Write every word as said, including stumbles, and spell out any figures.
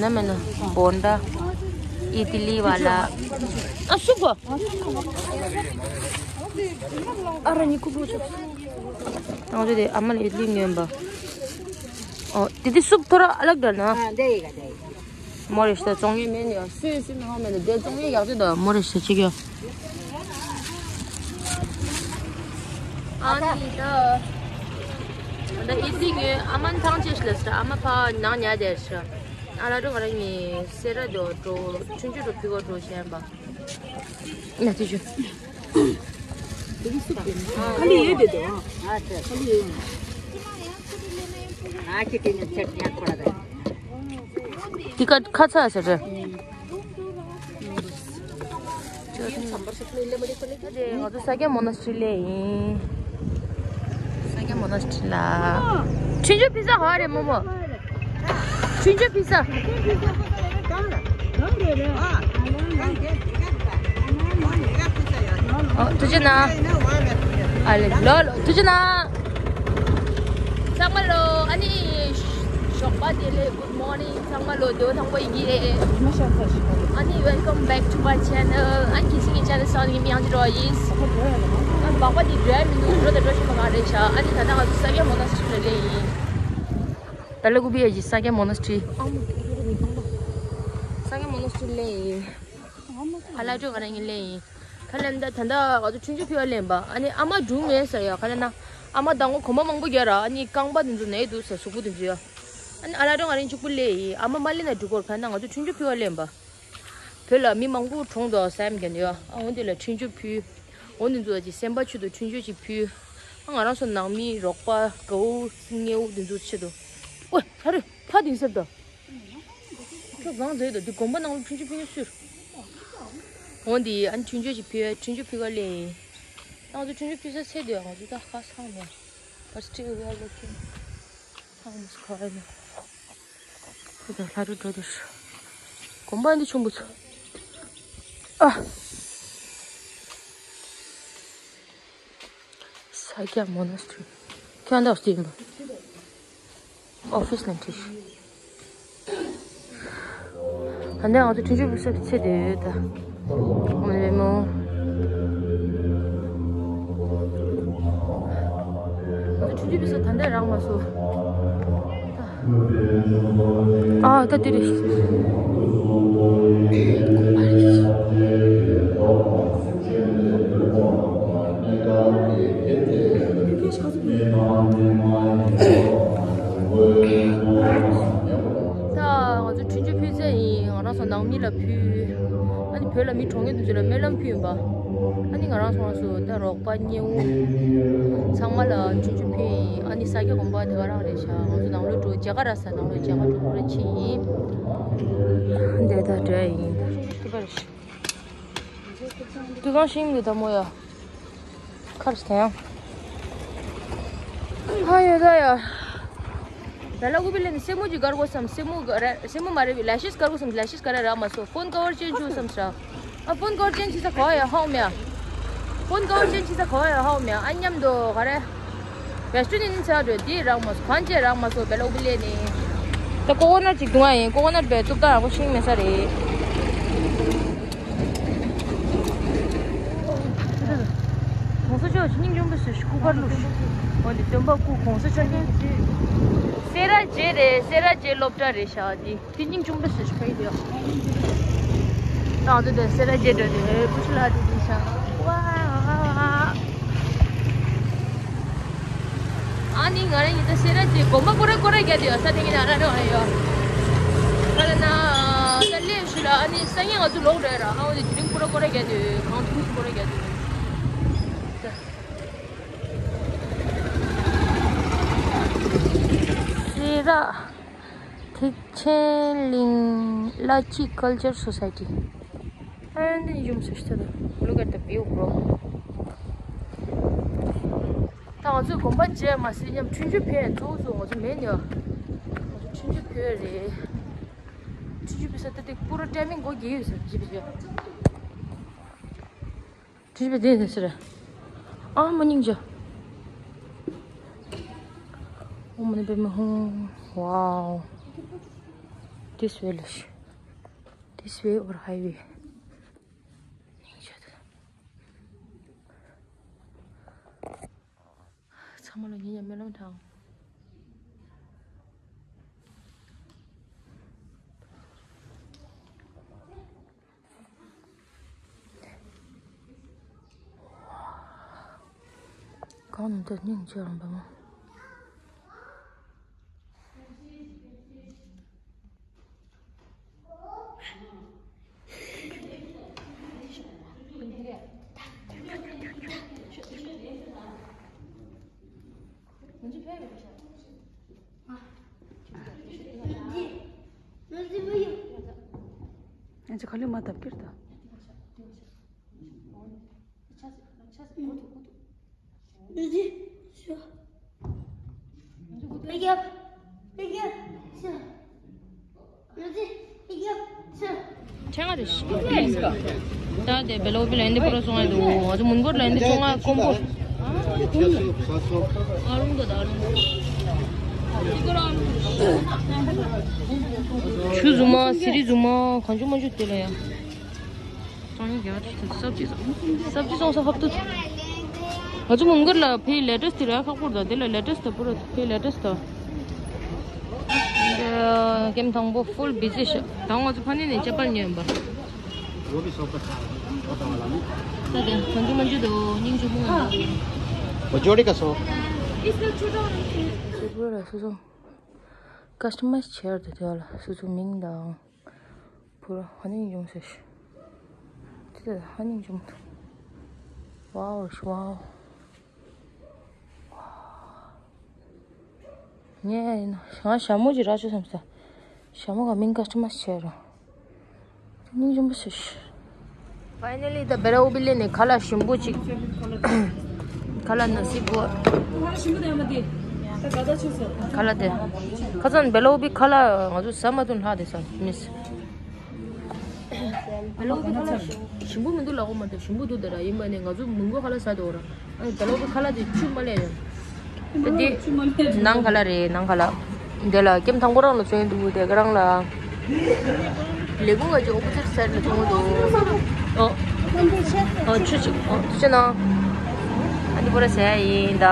ན་མེད་ན་བོན་ཌ་ཨི་ཏི་ལི་ཝ་ལ། ཨ་སུ་གོ། ཨ་ར་ནི་ཀུ་ཀུ་ཆུ། ཨ་ཟེ་དེ་ཨ་མ་ལ་ཨི་ཏི་ལི་ཉོན་པ། ཨོ་དེ་དེ་སུབ་ཐོ་ར་ཨ་ལག་འདྲ་ན། མོ་རེ་ཤ་ཙོང་ཡེ་མེན་ཡ་སུས་སུས་མེ་ཧོ་མེན་དེ་ཙོང་ཡེ་ཡག་ཅི་ད་མོ་རེ་ཤ་ཅིག་ཡ། ཨ་ནི་ད། ད་ཨི་ཏི་ལི་ཉོན་ཨ་མ་ཐང་ཅེས་ལ་སྲ་ཨ་མ་ཕ་ནང་ཉལ་དེ་སྲ། ཨ་ལ་འགྲོ་ང་རང་གཉིས་སེ་ར་དོ་འགྲོ་ཆུང་ཆུང་འགྲོ་ཕི་གོ་འགྲོ་བཤད་པ། ན་དེ་ཆུ། ཁ་ལི་ཡོད་དེ་དོ། ཁ་ལི་ཡོད། དེ་ཁ་ཁ་ཚ་ཟེར་རེད། ང་ཚོ་ས་སྐྱ་མོ་ན་སི་ཊི་ལ་ཡིན། ས་སྐྱ་མོ་ན་སི་ཊི་ལ། ཆུང་ཆུང་ཕི་ས་ཧ་རེ་མོ་མོ། ཆུང་ཆུང་ཕི་ས། ཨོ་ཐུགས་རྗེ་གནང་། ཨ་ལེ་ལོ་ལོ་ཐུགས་རྗེ་གནང་། ཚང་མ་ལོ་ཨ་ནི་ཞོགས་པ་བདེ་ལེགས། Good morning. ཚང་མ་ལོ་བདེ་པོ་ཐང་པོ་ཡིན་གྱི་རེད། ཨ་ནི་welcome back to my channel. ཨ་ནི་ཁྱེད་ཚོ་ངའི་ཆེ་ནལ་སང་ཉིན་མི་ཡང་ཅི་འགྲོ་བ་ཡིན། ཨ་ནི་སྦག་པ་འདི་འགྲོ་ཡ་མི་འདུག་འགྲོ་དང་འགྲོ་བཞིན་པ་གང་རེད་ཤག་ཨ་ནི་ད་ལྟ་ང་ཚོ་ས་སྐྱ་མོ་ན་སི་ཊི་ལ་སླེབས་ཡིན། ད་ལ་ཀུ་པི་ཡ་ཇི་ས་སྐྱ་མོ་ན་སི་ཊི། ས་སྐྱ་མོ་ན་སི་ཊི་སླེབས་ཡིན། ཁ་ལག་སྤྲོད་ག་རེ་ཡིན་སླེབས་ཡིན། ཁ་ལག་ད་ད་ལྟ་ང་ཚོ་ཆུང་ཆུང་ཕུལ་བ་སླེབས་པ་ཨ་ནི་ཨ་མ་སྒྲུང་མེད་ཟེར་ཡ་ཁ་ལག་ན། ཨ་མ་དང་པོ་གོམ་པ་མང་པོ་རྒྱག་ར་ཨ་ནི་རྐང་པ་དེ་ཚོ་ན་གི་འདུག་ཟེར་གཟུགས་པོ་དེ་ཚོ་ཡ། ཨ་ནི་ཨ་ལ་ཀྲོ་ང་རང་གཅིག་པུ་སླེབས་ཡིན། ཨ་མ་མ་སླེབས་ན་འགྲིག་གོ་ཁ་ན་ང་ཚོ་ཆུང་ཆུང་ཕུལ་བ་སླེབས་པ། བོད་ལ་མི་མང་པོ་གྲོངས་འདུག་བསམ་གྱི་འདུག་ཨ་འོ་དེ་ལ་ཆུང་ཆུང་ཕུལ། འོ་འདི་ཚོ་ཅིག་སེམས་པ་ཆེད་དུ་ཆུང་ཆུང་ཅིག་ཕུལ། ཨ་ང་རང་ཚོ་ནང་མི་རོགས་པ་དགའ་བོ་ཉེ་བོ་འདི་ཚོ་ཆེད་དུ། ཨོ་ཧ་རེ་ཕ་དེང་སེབ་ད། ཁྱོད་གང་མཛད་ད་འདི་དགོན་པ་ནང་ལ་ཆུང་ཆུང་ཕུལ་ཉེ་སུར། འོ་འདི་ཨ་ནི་ཆུང་ཆུང་ཅིག་ཕུལ་ཆུང་ཆུང་ཕུལ་ག་ལེ་ཡིན། ང་ཚོ་ཆུང་ཆུང་ཕུལ་ས་ཚེ་འདུག་ང་ཚོ་ད་ཁ་སང་ནས། But still we are looking. ཧ་མོ་སི་ཁ་ཨེ་ནི། ཁོ་ད་ལྷ་རུ་འགྲོ་དུ་ཤོག་གོམ་པ་འདི་ཆུང་པོ་ཚོ། ཨ། ས་སྐྱ་མོ་ན་སི་ཊི། ཁྱོད་འདི་ཨོ་སི་ཡིན་པ། ཨོ་ཕི་སི་ནང་ཁྲིད་ཤོག་ད་ནས་ང་ཚོ་ཆུང་ཆུང་བུ་སབ་ཚེ་དེ་ད། ཨོ་མ་ནི་བེ་མོ། ང་ཚོ་ཆུང་ཆུང་བུ་སབ་ད་ལྟ་རག་མ་སོང་། ཨ་ད་དེ་རེད། ད་ང་ཚོ་ཆུང་ཆུང་ཕུལ་ཚད་ཡིན། ང་རང་ཚོ་ནང་མི་ལ་ཕུལ། ཨ་ནི་བོད་ལ་མི་གྲོངས་མཁན་དེ་ཚོ་ལ་སྨོན་ལམ་ཕུལ་ཡིན་པ། ཨ་ནི་ང་རང་ཚོ་ང་ཚོ་ད་རོགས་པ་ཉེ་བོ་ཚང་མ་ལ་ཆུང་ཆུང་ཕུལ་ཡིན། ཨ་ནི་ས་སྐྱ་དགོན་པ་དེ་ག་རང་རེད་ཤག་ང་ཚོ་ནང་ལོགས་འགྲོ་མཇལ་ཁ་རག་ས་ནང་ལོགས་མཇལ་ཁ་འགྲོ་ཁོ་ར་ཕྱིན་ཡིན། འདི་ད་འདྲ་ཡིན། ཐུག་པ་རེད་ཤག་དུ་གང་ཤིང་འདི་ད་མོ་ཡ། ཁར་སྟེང་། ཧ་ཡོད་ད་ཡ། ད་ལ་ཀུ་པི་ལེ་ནི་སེ་མོ་ཅིག་དགར་དགོས་སམ། སེ་མོ་ག་རེ་སེ་མོ་མ་རེད་པས། ལ་ཤེས་དགར་དགོས་སམ། ལ་ཤེས་ག་རེ་རག་མ་སོང་། ཕོན་ཀ་བར་ཅན་བཅུག་སམ་ས། ཨ་ཕོན་ཀ་བར་ཅན་ཅི་ས་གོ་ཡ་ཧོ་མེ་ཡ། ཕོན་ཀ་བར་ཅན་ཅི་ས་གོ་ཡ་ཧོ་མེ་ཡ། ཨ་མཉམ་དུ་ག་རེ། བེ་སི་ཊི་ནི་ནི་ཚ་རེད་འདི་རག་མ་སོང་། གང་ཅི་རག་མ་སོང་། བེ་ལ་ཀུ་པི་ལེ་ནི། ད་ཀོ་ཀོ་ནཊ་ཅིག་བཏུང་བ་ཡིན། ཀོ་ཀོ་ནཊ་བེ་བཙུགས་སྟངས་ཡག་པོ་ཤེས་མེད་ས་རེད། གོང་ས་མཆོག་སྙིང་ཆུང་པོ་སུ་ཞིག་སྐུ་པར་བླུགས་ཤིག་འོ་འདི་སྟོན་པ་སྐུ་གོང་ས་མཆོག་སྙིང་རྗེ། སེ་ར་བྱེས་རེད། སེ་ར་བྱེས་སློབ་གྲྭ་རེད་ཤག་འདི་འདི་སྙིང་ཆུང་པོ་སུ་ཞིག་ཕ་ཡི་དེ། ང་ཚོ་འདི་སེ་ར་བྱེས་འགྲོ་དེ་བུ་ཆུ་ལ་དེ་འདི་ཤག་ཝ། ཨ་ནི་ང་རང་ཉིད་ད་སེ་ར་བྱེས་དགོན་པ་སྐོར་ར་སྐོར་ར་རྒྱག་དུས་ས་དེ་ངེད་ན་ར་ར་ཡོད། ད་ལ་ན་ད་ལས་ཞུ་ལ་ཨ་ནི་ས་ངན་ང་ཚོ་ལོག་འགྲོ་ཡ་ར་ཨ་འོ་དེ་དེ་རིང་སྐོར་ར་སྐོར་ར་རྒྱག་དུས་གང་ཐུག་སྐོར་ར་རྒྱག་དུས། སེ་ར་ཐེག་ཆེན་གླིང་བླ་སྤྱི་ཀལ་ཅར་སོ་སའི་ཊི། And ཡུམ་སུ་ཤི་ད། Look at the view, bro. ད་ང་ཚོས་དགོན་པ་མཇལ་མ་ཟིན་མཉམ་ཆུང་ཆུང་ཕེབས་གཙོ་བོ་ཚོ་ང་ཚོ་མེད་ནས། ང་ཚོ་ཆུང་ཆུང་ཕེབས་རེད། ཆུང་ཆུང་ཕེབས་ས་ད་དེ་པུ་ར་ཊའི་མིང་སྒོ་རྒྱག་ཡོད་ས་ཇི་བི་ཇི། ཆུང་ཆུང་ཕེབས་དེ་ནས་ཟེར། ཨ་མ་སྙིང་རྗེ། ཨོཾ་མ་ཎི་པདྨེ་ཧཱུྃ། Wow. This way, Lish. This way or highway. ཚང་མ་ལ་ཉིན་ཡང་སྨོན་ལམ་དང་། གང་ནས་འདི་སྙིང་རྗེ་རང་པ་མོ། ང་ཚོ་ག་ལེ་མ་བཏབ་ཀྱིར་ད། ཆེ་ང་དེ་ཤི་ད་དེ་བེ་ལོ་བི་ལ་འདི་པུ་ར་སོང་ང་འདུག་ང་ཚོ་མུན་གོར་ལ་འདི་ཚོང་ང་ཀོམ་པོ། ཨ་རུང་དོ་ད་ཨ་རུང་དོ། ཆུ་རྫུན་མ་སི་རི་རྫུན་མ་གང་བྱུང་མ་བྱུང་དེ་ལ་ཡ། ཀྲང་ཡིན་རྒྱ་ཐུག་སབ་ཅི་སོང་ས་ཧབ་ཏུ། ང་ཚོ་མུན་གར་ལ་ཕའི་ལེ་ཊེ་སི་དེ་ར་ཁག་པོ་ར་དེ་ལ་ལེ་ཊེ་སི་དེ་པུ་ར་ཕའི་ལེ་ཊེ་སི་དེ། ཀེམ་དང་པོ་ཧྥུལ་བི་ཛི་ཤག་ད་ང་ཚོ་ཕ་ནི་ནས་ཅ་པལ་ཉོས་ཡིན་པ། ད་དེ་གང་ཅི་མ་ཅི་དོ་སྙིང་རྗེ་མོ། वो जोड़ी का सौ। སུ་ཚོ་ཀ་སི་ཊ་མའི་ཛི་བྱས་ཏེ་དེ་ལ་སུ་ཚོ་མིང་དང་། བུ་ར་ཧ་ནིང་ཡོང་ཟེར། དེ་ལ་ཧ་ནིང་ཡོང་ཐུབ། ཝའོ་ཝའོ། ངས་ཡིན་ན་ང་ཞྭ་མོ་ཅིག་རག་ཆོག་བསམ་ས། ཞྭ་མོ་ག་མིང་ཀ་སི་ཊ་མའི་ཛི་བྱས་ར། སྙིང་རྗེ་མོ་ཞིག་ཕའི་ནལ་ལི་ད་བེ་ར་ཨུ་བི་ལེ་ནས་ཁ་ལག་ཞིམ་པོ་ཅིག་ཁ་ལག་ན་སི་པོ། ཁ་ལག་དེ། ཁ་སང་བེ་ར་ཨུ་བི་ཁ་ལག་ང་ཚོ་ཟ་མ་ཐུབ་ལྷག་དེ་ས་མིས། བེ་ར་ཨུ་བི་ཁ་ལག་ཞིམ་པོ་མི་འདུག་ལབ་གོ་མ་ཐུབ། ཞིམ་པོ་འདུག་ད་ར་ཡིན་པ་ནས་ང་ཚོ་མུན་གོ་ཁ་ལག་ཟ་འདུག་ར། ཨ་ནི་བེ་ར་ཨུ་བི་ཁ་ལག་དེ་ཆུ་མ་ལས་ཡོང་། དེ་ནང་ཁ་ལག་རེད་ནང་ཁ་ལག་དེ་ལ་ཀེམ་དང་པོ་རང་ལ་བྱོན་འདུག་དེ་ག་རང་ལ། ལས་ཁུངས་ཀྱི་ཨོ་པོ་ཛིཊ་སའིཌ་ལ་བྱོན་འདུག་ཨོ། ཨོ་ཆུ་ཆུ་ཨོ་ཆུ་ཆུ་ནང་། ཨ་ནི་པོ་ར་ཟེར་ཡ་ཡིན་ད།